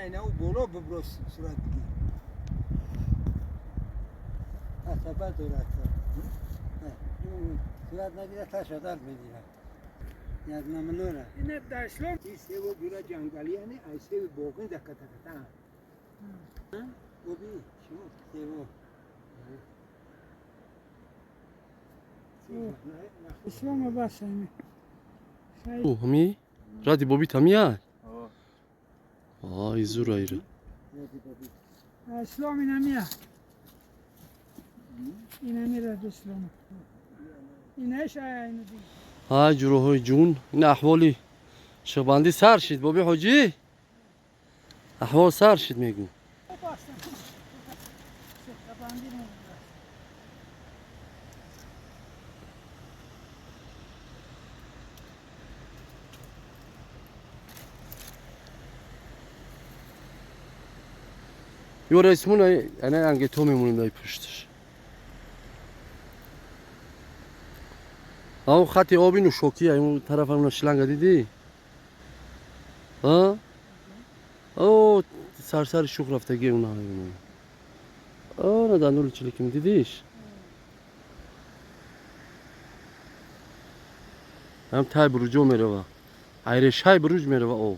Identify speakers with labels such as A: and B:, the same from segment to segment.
A: اینا او بالا ببرو صورت بگیر. تصبر دارد. صورت نگیره تا شدر میگیره. یک نملوره.
B: این در اسلام
A: این سیو جورا جنگلی یعنی ای سیو باقی در کتا کتا. او بی شما سیو.
B: اسلام بس همین.
C: او همی رادی بابی تمیه؟ آه زور ایره.
B: اسلام اینمیه. اینمی رد اسلام. اینش اینو دی.
C: های جوروهای جون این احوالی شبندی سر شد بابی حاجی احوال سر شد میگو. یو رسمون انا انگه تو میمونیم دای پشتش. اون خط آبی نوشوکیه اون طرف اون شلنگ دیدی؟ ها؟ او سر شوخ رفتگی اونها او نه دندول چلیکم دیدیش؟ هم تای بروجو میروه ایرشای بروج میروه او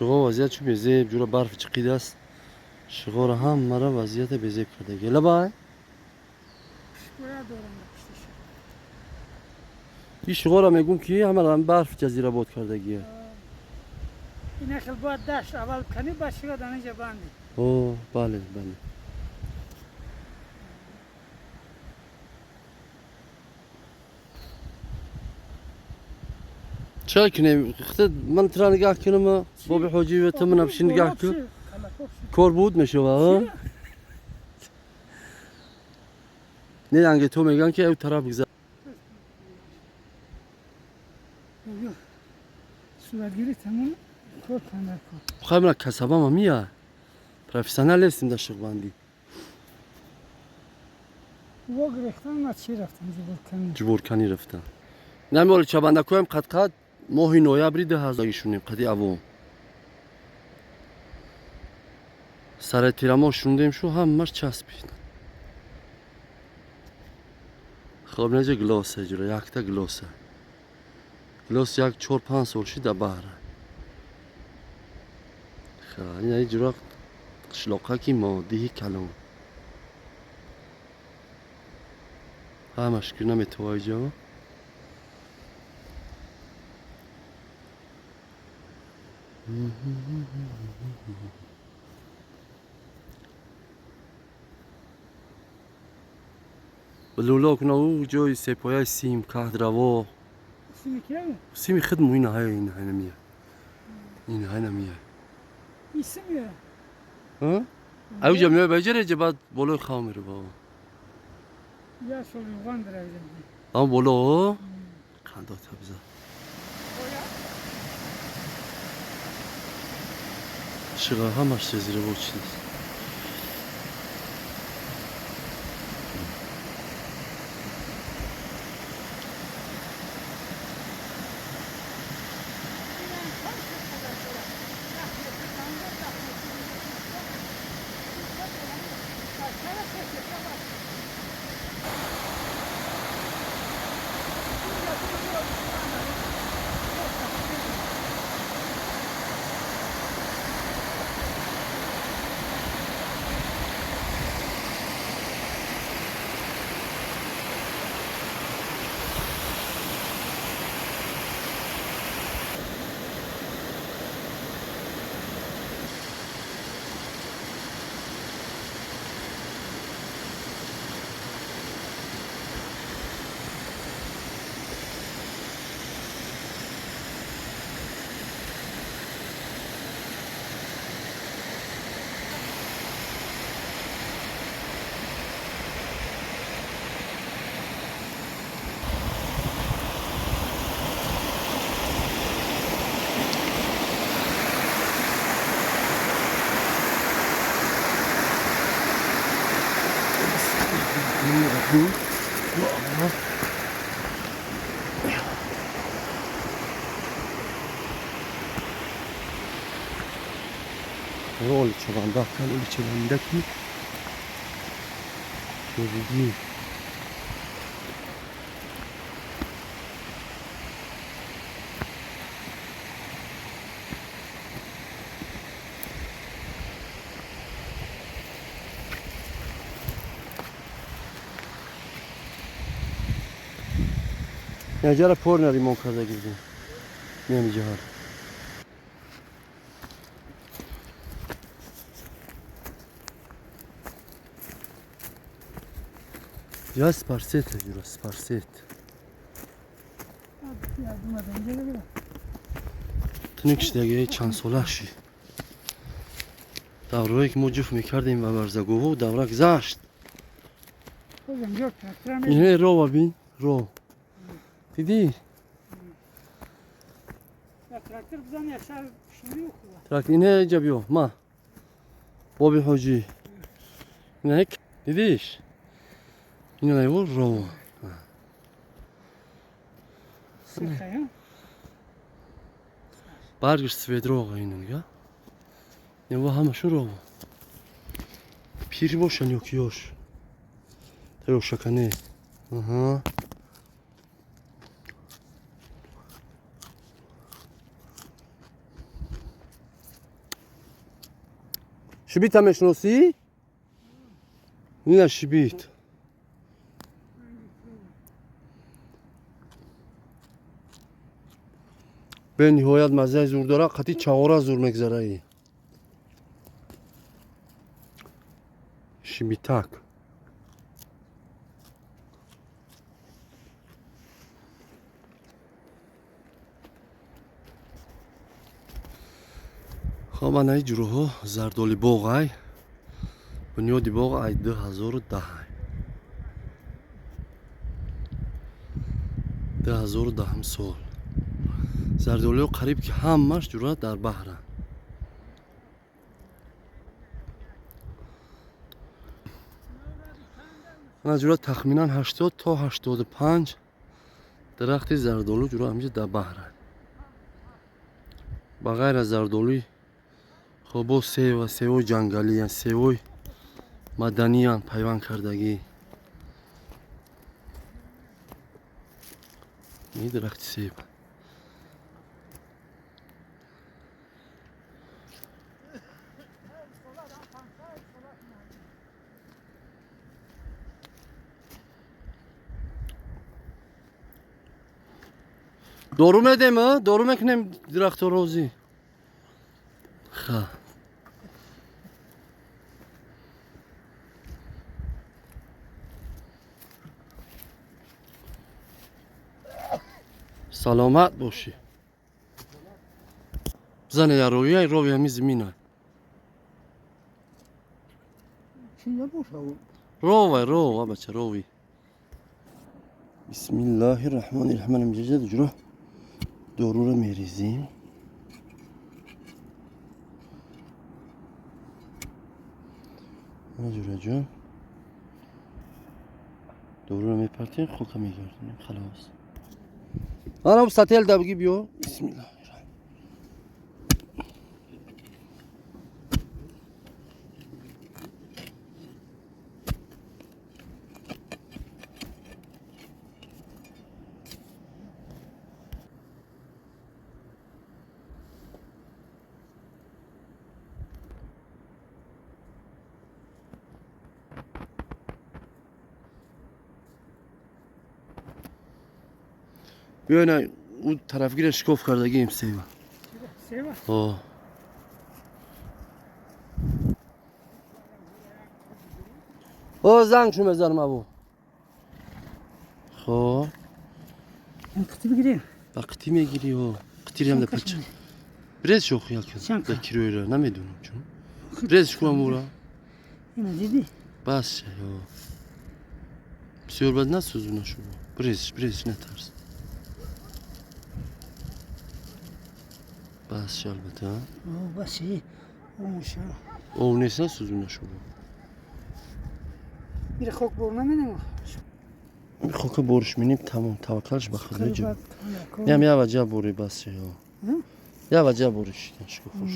C: شغا وضعیت چون بیزیب جورا برف چقید است شغا را هم مرا وضعیت بیزیب کرده گله بای این شغا را میگم که همه را برف جزیره بود کرده گیه
B: این اخل باید دشت اول کنی باید شغا در اینجا بندی.
C: اوه بله بله چه کنیم؟ من ترا نگاه کنم بابی حاجی و تو من افشین نگاه کن کار بود میشه ها؟ نه انگه تو میگن که او طرف بگذار
B: صورتگیری تمام کار کنده کار
C: خیلی من کسبم هم میاد پروفسیونال هستیم در شغبندی
B: وا گرفتن ما چی رفتم جبرکنی
C: جبرکنی رفتن نمی‌ولی چبنده کویم قد قد моҳи ноябри 2000 қади авом сари тирамоҳ шундем шу ҳамаш часпид. Хоб неҷа глоса ҷура якта глоса глос як 4-5 сол шид дар баҳра. Ина ҷура қишлоқаки мо диҳи калон ҳамаш ки наметавои ҷава. لولا کنه او جای سپایه سیم کهد روا
B: سیمی کیه؟
C: سیمی خود مو اینه های اینه های نمیه اینه های نمیه
B: این سیمیه؟
C: ها؟ او جا میای بجره جا بعد بالای خواه میره بابا
B: یا سولی وان داره
C: اما بالا قندا تبزه شغا همش جزیره بود چیز. Роли чаванда, роли чаванда ки чӯбигӣ. Яҷара пор наримон карда гирдем. Намиҷаҳар. Я спарсет, Юра, спарсет. Тунукш деге чанд сола ши. Даврое ки мо ҷуфт мекардем ва барзагово давра гузашт. Ине рова бин, ров. Дидӣ? Трактор ине инҷа биё, ма. Боби ҳоҷӣ. Ине дидиш? Ине айво рова. Баргаш сведрова инанга. Ин ва ҳамашу рова. Пир бошан ё ки ёш. Та ёшакане. Аҳа. Шибита мешносӣ? Ина шибит. Бениҳоят маззаи зур дора, қатъи чағора зур мегзараи. Шибитак. Хоб, анаи ҷуроҳо зардоли боғ ай. Бунёди боғ ай 2010. 2010 сол. Зардолиҳо қариб ки ҳамаш ҷура дар баҳранд. Ана ҷура тахминан 80 то 85 дарахти зардолу ҷура ҳамҷа дар баҳранд. Ба ғайр аз зардолуи хоб боз сева, севои ҷангалиян, севои маданиян пайванд кардагӣ. Ин дарахти себ. Дору медем, а? Дору мекунем дарахто розӣ. Ха. Саломат бошӣ. Зане я рови, ай рови ҳами зимина.
A: Чӣ набоша?
C: Рова, рова, бача, рови. Бисмиллаҳи раҳмони раҳим. Ҷаҷа ҷура доруро мерезем. Ҷураҷон доруро мепартем, хока мегардонем, халос. Ана сател да бигӣ биё. Бисмиллаҳ. Биё ина ӯ тарафгира шикоф кардагием сева.
B: Сева?
C: О. О, занг шу мезанам абу. Хоб.
B: Қити бигирем.
C: Ба қити мегирӣ, о. Қитириам да пач. Брез шохи як.
B: Чанд
C: Да кироира намедонам чун. Брез шукам ура.
B: Ина дидӣ?
C: Бас, о. Бисёр бад насӯзуна шумо. Брезш, брезш натарс. Бас албатта.
B: О, бас, о, муша.
C: Ов нест насӯзуна шумо.
B: Мира хок бор намедем.
C: Хока борш миним, тамом, таваккалш ба Худо ҷо. Ям я ваҷа бори бас ё. Я ваҷа бориш, шукуфуш.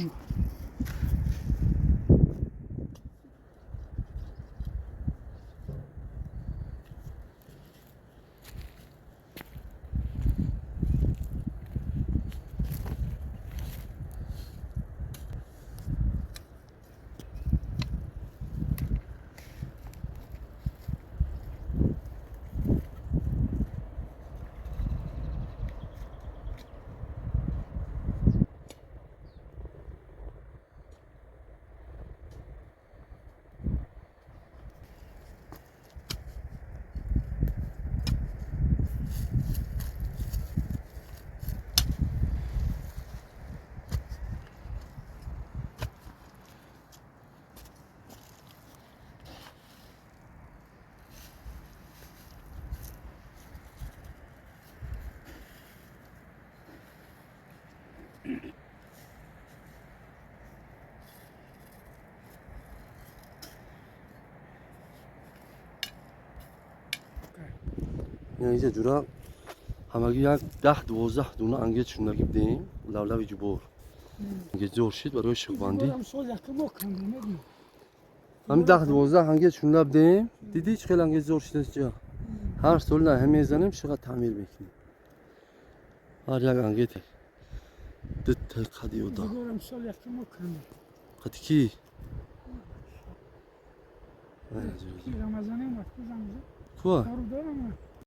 C: Инҷа ҷура ҳамагӣ як 10-12 дуна ангез шундаги бидем, лавлави ҷубор. Ангез зор шид барои шиғбандӣ. Ҳами 10-12 ангез шунда бидем, дидӣ чӣ хел ангез зор шидаст ҷа. Ҳар сол на ҳам мезанем, шиға таъмир мекунем. Ҳар як ангез дута қади одам. Қади ки? Куа?